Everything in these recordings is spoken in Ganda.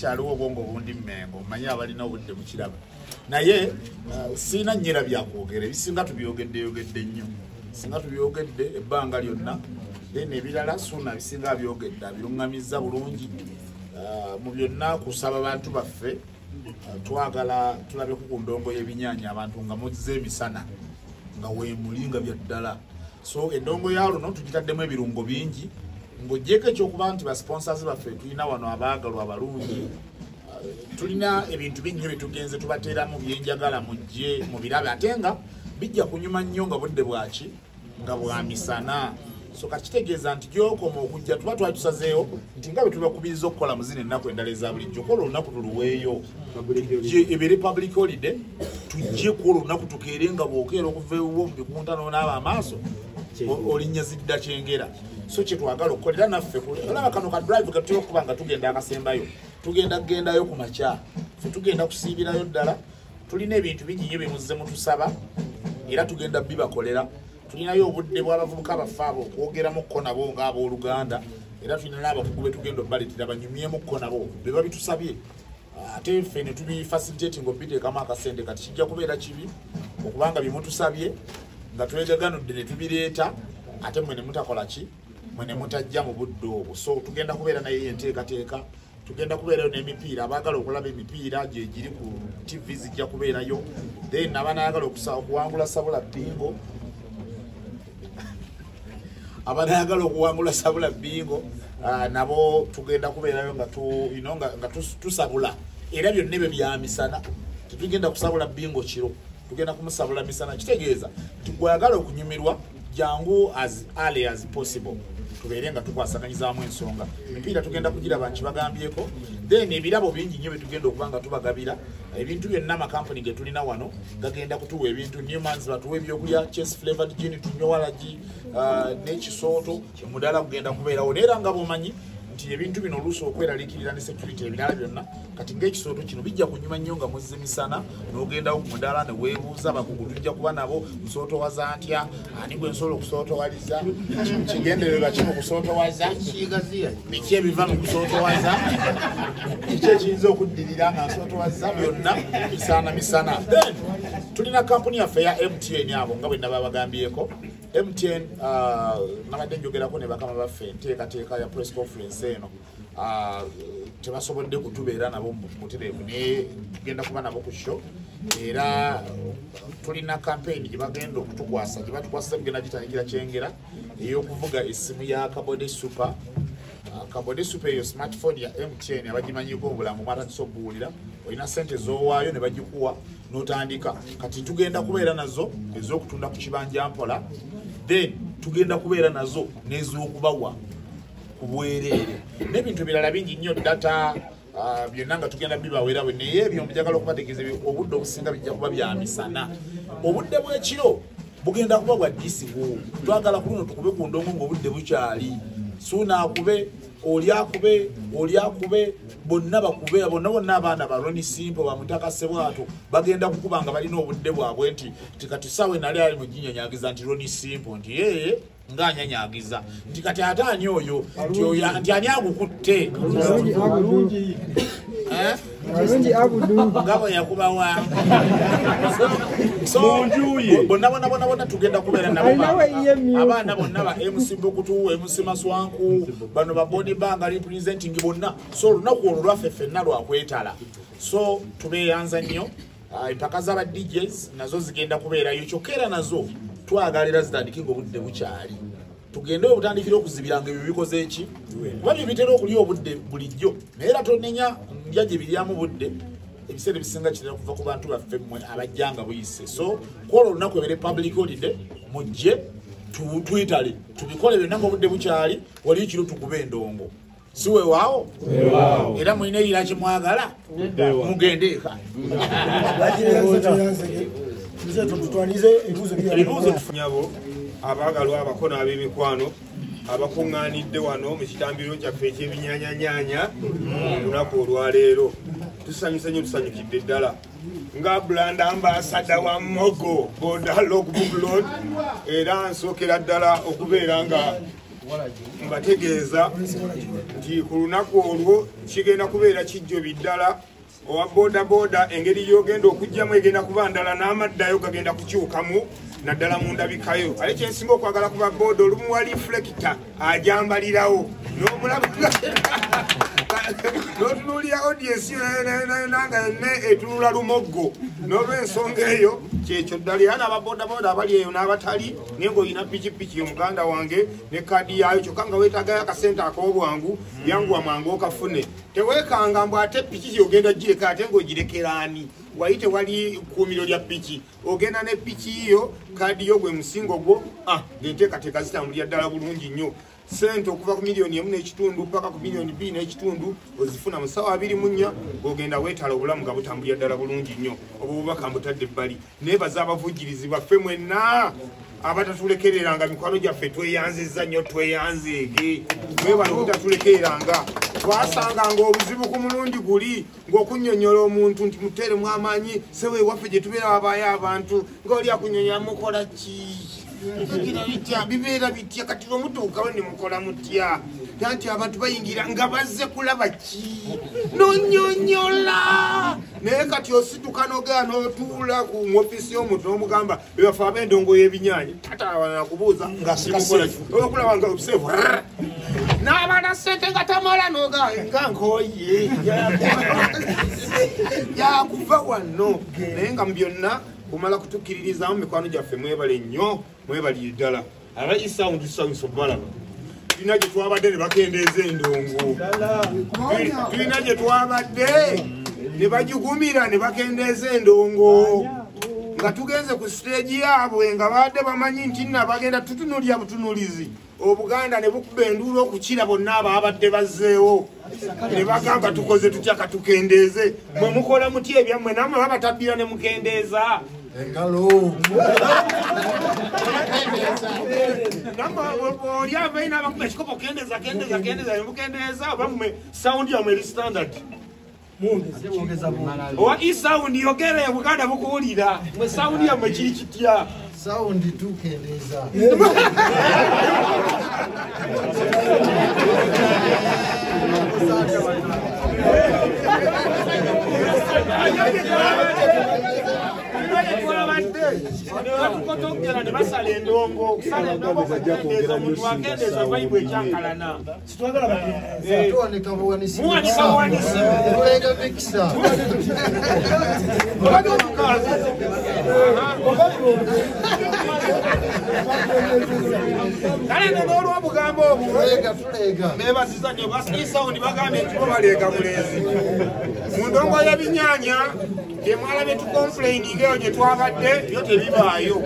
Sikyaliwo obwongo bundi mmengo, mmanyi abalina obudde mukiraba. Naye siina nnyera byakwogera, ebisinga tubyogedde yogedde nnyo. Singa tubyogedde ebbanga lyonna, then ebirala Suuna bisinga abyogedde abiruŋŋamizza bulungi. Mu byonna kusaba bantu baffe, twagala tulabeku ku ndongo y'ebinyaanya abantu nga muzze emisana nga weemuli nga bya ddala. So endongo ya luno tugitaddemu ebirungo bingi, ng'oggyeko ekyokuba nti ba sponsors baffe tulina wano abaagalwa abalungi, tulina ebintu bingi bye tugenze tubateeramu byenjagala mujje mubirabe, ate nga bijja kunyuma nnyo nga budde bwaki nga bwa misana. So kakitegeeza nti gy'okoma okujja tuba twali tusazeewo nti nga bwe tubakubiriza okukola mu zino ennaku endala eza bulijjo, kola olunaku tuluweeyo ebeere public holiday, tujje ku olwo olunaku tukeere nga bw'okeera okuva ewuwo mu bikunta n'onaaba amaaso olinnya zidda Kyengera. So kye twagala okukolera naffe, olaba kano ka drive katutera okuba nga tugenda akasembayo, tugenda kugendayo ku makya, ffe tugenda kusiibirayo ddala. Tulina ebintu bingi nnyo bye muzze mutusaba era tugenda bibakolera. Tulinayo obudde bw'abavubuka baffe abo okwogeramukko nabo ng'abooluganda, era tulina n'abakugu be tugenda obbaleetera banyumyemukko nabo be babitusabye, ate ffe ne tubifacilitating obiteekamu akasente. Kati kijja kubeera kibi okubanga bye mutusabye nga twegaganudde ne tubireeta ate mmwe ne mutakola ki, mmwe ne mutajja mu budde obwo. So tugenda kubeera naye enteekateeka, tugenda kubeerayo n'emipiira, abaagala okulaba emipiira gye giri ku TV zijja kubeerayo. Then abanaayagala okuwangula sabula bingo, abanaayagala okuwangula sabula bingo nabo tugenda kubeerayo nga nga tusabula. Era byonna ebyo bya misana, tetugenda kusabula bingo kiro, tugenda kumusabula misana. Kitegeeza nti gweyagala okunyumirwa jangu as early as possible, tubeere nga tukwasaganyizaamu ensonga. Emipiira tugenda kugiraba nkibagambyeko. Then ebirabo bingi nnyo bye tugenda okuba nga tubagabira. Ebintu byonna amakampuni ge tulina wano gagenda kutuwa ebintu. Newmans batuwa ebyokulya, Chess flavored gin tunywe walagi, n'ekisooto omudala gugenda kubeerawo. Naye era nga bw'omanyi nti ebintu bino oluusi okweraliikirira ne security ebirala byonna, kati ng'ekisooto kino bijja kunyuma nnyo nga muzze misana n'ogendawo ku mudaala ne weebuuza abakugu tujja kuba nabo, nsootowaza ntya, ani gwe nsobola okusootowaliza, kigendererwa ki mu kusootowaza, biki ebiva mu kusootowaza, kiki ekiyinza okuddirira nga nsootowaza, byonna bisaana misana. Then tulina kampuni yaffe ya MTN, abo nga bwe nababagambyeko MTN, nabadde njogerako ne bakama baffe enteekateeka ya press conference eno, tebasobodde kutubeera nabo mutereevu, naye tugenda kuba nabo ku show. Era tulina campaign gye bagenda okutukwasa, gye batukwasa tugenda gitandikira Kyengera, ey'okuvuga essimu ya Kabode Super. Kabode Super eyo smartphone ya MTN abagimanyiko obulamu mwatandise obuwulira, olina ssente z'owaayo ne bagikuwa n'otandika. Kati tugenda kubeera nazo ez'okutunda ku kibanja mpola, then tugenda kubeera nazo n'ez'okubawa ku bwereere n'ebintu ebirala bingi nnyo, data byonna nga tugenda bibawera bwe. Naye ebyo njagala okubategeeza obudde obusinga bijja kuba bya misana, obudde bw'ekiro bugenda kuba bwa disiko. Twagala ku luno tukube ku ndongo ng'obudde bukyali, Suuna akube, oli akube, oli akube, bonna bakube, bonna bonna abaana ba Ronnie Simple bamutaka Sebwato bagenda kukuba nga balina obudde bwabwe nti kati saawe nali ali mu ginyanyagiza nti Ronnie Simple nti yeye ng'anyanyagiza nti kati ate ani oyo nti oyo nti ani agukutte nga bwe yakubawa. So bonna bonna bonna bonna tugenda kubeera nabo abaana bonna ba MC Bukutu, MC Maswanku, bano ba Boni Banga representing bonna. So olunaku olwo lwaffe ffenna lwakwetala, so tubeeyanza nnyo. Empaka z'aba DJs nazo zigenda kubeerayo, kyokka era nazo twagalira zitandike ng'obudde bukyali, tugende obutandikira okuzibiranga ebyo bikoze eki, kuba byo bitera okulya obudde bulijjo. Naye era tonenya ndya gye biryamu budde, ebiseera ebisinga kitera kuva ku bantu baffe mmwe abajja nga buyise. So kwolwo olunaku ebere public holiday, mujje twetale tubikole byonna ng'obudde bukyali, wali ekiro tukube endongo. Si weewaawo? Era mulina erira kye mwagala mugende eka. Ebibuuzo nyabo abaagalwa abako n'ab'emikwano abakuŋŋaanidde wano mu kitambiro kyaffe eky'ebinyaanyanyaanya olunaku olwaleero, tusanyuse nnyo, tusanyukidde ddala nga brand ambassador wa Mogo Boda Logbook Road. Era nsookera ddala okubeera nga Mbategeeza nti ku lunaku olwo kigenda kubeera kijjobi ddala. Owa bodaboda engeri y'ogenda okujjamu egenda kuba ndala, n'amaddayo gagenda kukyukamu naddala mu ndabikayo. Ale kyensinga okwagala kuba boda olumu wali reflector ajambalirawo n'omulaba n'otunuulira audience yonna nga yonna etunula lumoggo. N'olw'ensonga eyo kyekyo ddala. Era n'ababodaboda abali eyo n'abatali, naye ng'olina pikipiki yo muganda wange ne kaadi yaayo, kyokka nga weetaagayo akasente ak'obwangu, yanguwa mangu okafune. Teweekanga mbu ate piki ogenda gireka ate ng'ogirekera ani? Wali tewali kkuumiro lya piki, ogenda ne piki yo, kaadi yo gwe musingo gwo, ng'enteekateeka zitambulira ddala bulungi nnyo. Sente okuva ku 1.5 miliyoni paka ku 2.5 miliyoni ozifuna mu ssaawa 24, ng'ogenda weetala obulamu nga butambulira ddala bulungi nnyo. Obwo bubaka mbutadde ebbali. Neebaza abavujjirizi baffe mwenna abatatulekereranga, mikwano gyaffe, tweyanzizza nnyo, tweyanzeege, mwebale obutatulekereranga. Twasanganga obuzibu ku mulundi guli ng'okunnyonnyola omuntu nti muteeremu amaanyi, sewe ewaffe gye tubeera wabaayo abantu ng'oli akunnyonnyola mukola ki, bigira bitya, bibeera bitya, kati lwemutuukawo ne mukola mutya, nti abantu bayingira nga bazze kulaba ki, nonyonyola. Naye kati osituka n'ogenda n'otuula ku ofiisi y'omuntu n'omugamba bebafe ab'endongo y'ebinyaanya, tatawana kubuuza okulaba nga obuseefu n'abala ssente nga tamala noga nga nkooye yakuva wano. Naye nga mu byonna kumala kutukkiririzaamu, mikwano gyaffe, mwebale nnyo, mwebalire ddala. Aba E-Sound tusanyusa obubalaba. Tulina gye twabadde ne bakendeeza endongo, tulina gye twabadde ne bagigumira ne bakendeeza endongo, nga tugenze ku siteegi yaabwe nga babadde bamanyi nti nna bagenda tutunulya butunulizi Obuganda ne bukuba enduulu okukira bonna ababadde bazzeewo, ne bagamba tukoze tutya, katukendeeze. Mwe mukola mutya ebyammwe? Nammwe babatabbira ne mukendeeza? Engalo. Nammwe oli avayo n'abakuba ekikopo, kendeeza, kendeeza, kendeeza, ne mukendeeza, oba mmwe sound yammwe eri standard? Owa E-Sound, yogera, Buganda bukuwulira. Mwe sound yammwe kiri kitya? Sound tukendeeza. Batukotogera ne basala endongo. Okusala endongo kwekendeeza, omuntu akendeeza vibe ekyankalana. Tuwanika buwanisi. Muwanika buwanisi. Tulega mixer. Obadde omukazi. Kale nno n'olwobugambo obwo Tulega, tulega. Bebaziza nnyo ba E-Sound, bagambye nti bo baleega bulenzi mu ndongo y'ebinyaanya. Gyemwalabye tucomplaininga eyo gye twabadde byo tebibaayo.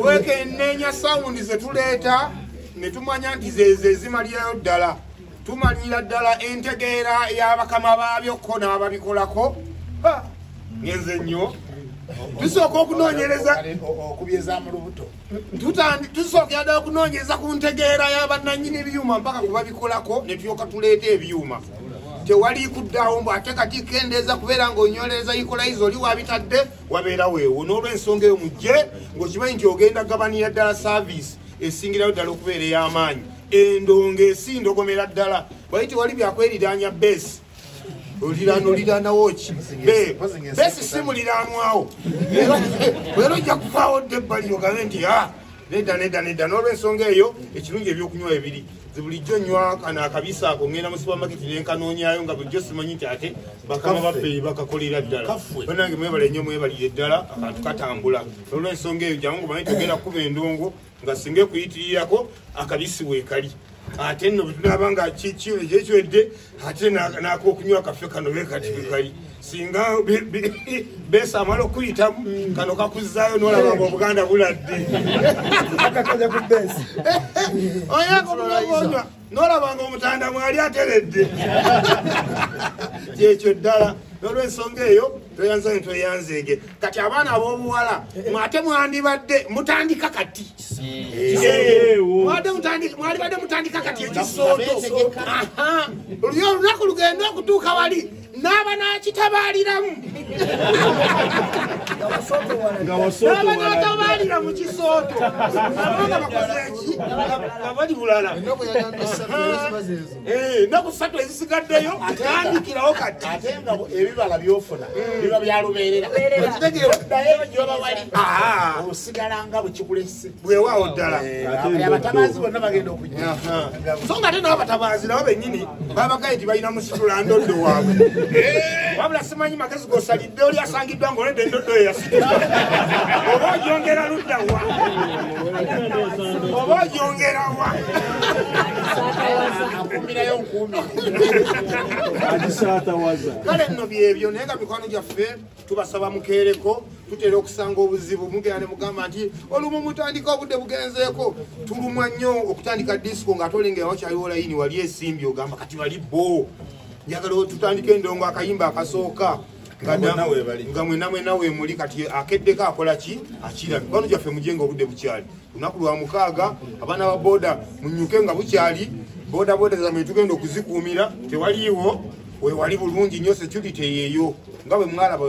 Wekenneenya sound ze tuleeta ne tumanya nti zezo ezimalirayo ddala. Tumanyira ddala entegeera y'abakama baabyo ko n'ababikolako. Ha, ngenze nnyo. Tusooka okunoonyereza okubyeza mu lubuto. Tusookera ddala okunoonyereza ku ntegeera y'abannannyini ebyuma mpaka ku babikolako, ne tulyoka tuleeta ebyuma. Tewali kuddaawo mbu ate kati kendeeza, kubeera ng'onyolereza equalizer oli wabitadde wabeera weewo. N'olw'ensonga eyo mujje ng'okimanyi nti ogenda gabanira ddala service esingirayo ddala okubeera ey'amaanyi. Endongo esindogomera ddala, bwali tewali byakweriranya bass, oliraana oliraanawo ki bass si muliraanwawo, era ojja kuvaawo dda ebbali ogambe nti a nedda, nedda, nedda. N'olw'ensonga eyo ekirungi ebyokunywa ebiri nze bulijjo nywa kano akabisi ako, ngenda mu supermarket nenkanoonyayo nga bulijjo simanyi nti ate bakama baffe bakakolera ddala. Kaffe. Bannange mwebale nnyo, mwebalire ddala, akantu katambula. Olw'ensonga eyo jangu ngomanyi togenda kukuba endongo nga singa ekuyitirirako akabisi weekali. Ate nno bwetunaba nga ekiwedde ate n'akokunywa kaffe kano bekati bwekali, singa bass amala okuyitamu kano kakuzaayo n'olaba nga Obuganda buladde. Akakaja ku bass. Oyako n'olaba nga omutanda mwali ateredde, kyekyo ddala. N'olwensonga eyo tweyanza ne tweyanzeege. Kati abaana ab'obuwala mwate mwandibadde mutandika kati. Mwalibadde mutandika kati ekisooto. Aha. Luli olunaku lugenda okutuuka wali N'aba n'akitabaaliramu. N'aba n'atabaalira mu kisooto. Abanga bakoze ki? Nga bali bulala. Ennaku ssatu ezisigaddeyo tandikirawo kati. Ate nga ebibala by'ofuna biba bya lubeerera. Naye gy'oba wali osigala nga bwe kikulese. Weewaawo ddala. Abatabaazi bonna bagenda okujja. So nga ate n'abatabaazi nabo bennyini babagaye nti balina musitula ndoddo waabwe. Wabula simanyi magezi g'osalidde oli asangiddwa ng'oledde endoddo ye yasitula. Oba ogyongera ludda wa? Oba ogyongera wa? Akuumirayo nkuumi. Kale nno byebyo naye nga mikwano gyaffe tubasaba mukeereko tutera okusanga obuzibu mugenda ne mugamba nti olumu mutandika obudde bugenzeeko tulumwa nnyo okutandika disco nga tolengera wakyaliwo layini wali esimbye ogamba kati bali bo njagala tutandike endongo akayimba akasooka nga mwena mwena weemuli kati akeddeko akola ki akira mikwano gyaffe mujje nga obudde bukyali lunaku lwa mukaaga abaana ba boda munyuke nga bukyali boda boda zammwe tugenda okuzikuumira tewaliiwo wewali bulungi nnyo security yeeyo nga bwe mwalaba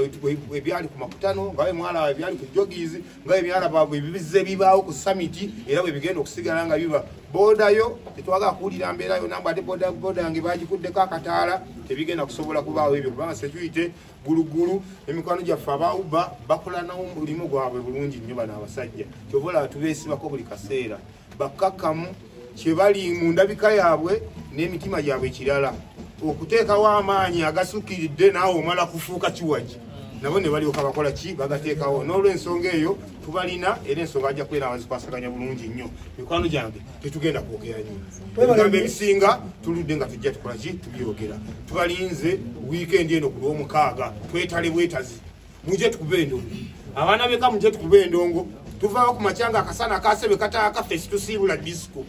ebyali ku makutano nga bwe mwalaba ebyali ku jogizi nga bwe mwalaba ebibizze bibaawo ku summit era bwe bigenda okusigala nga biba bodayo tetwagala kuwulira mbeera yonna mbu ate boda yange bagikuddeko akataala tebigenda kusobola kubaawo ebyo kubanga security gulugulu emikwano gyaffe aba Uber bakola nawo omulimu gwabwe bulungi nnyo bano abasajja kyova olaba tubeesibako buli kaseera bakkakkamu kye bali mu ndabika yaabwe n'emitima gyabwe kirala okuteekawo amaanyi agasukiridde naawe omala kufuuka kiwagi nabo ne balyoka bakola ki bagateekawo n'olw'ensonga eyo tubalina era ensonga ajja kubeera abazikwasaganya bulungi nnyo mikwano gyange tetugenda kwogera nnyo ebigambo ebisinga tuludde nga tujja tukola ki tubyogera tubalinze wiikendi eno ku lw'omukaaga twetale bwetazi mujje tukube endongo abaana beka mujje tukube endongo tuvaawo ku makya nga akasana kasebe kataaka ffe situsiibula disco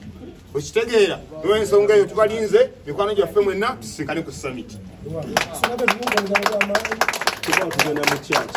okitegeera n'olw'ensonga eyo tubalinze mikwano gyaffe mwenna tusinkane ku summit. Tugenda mu church.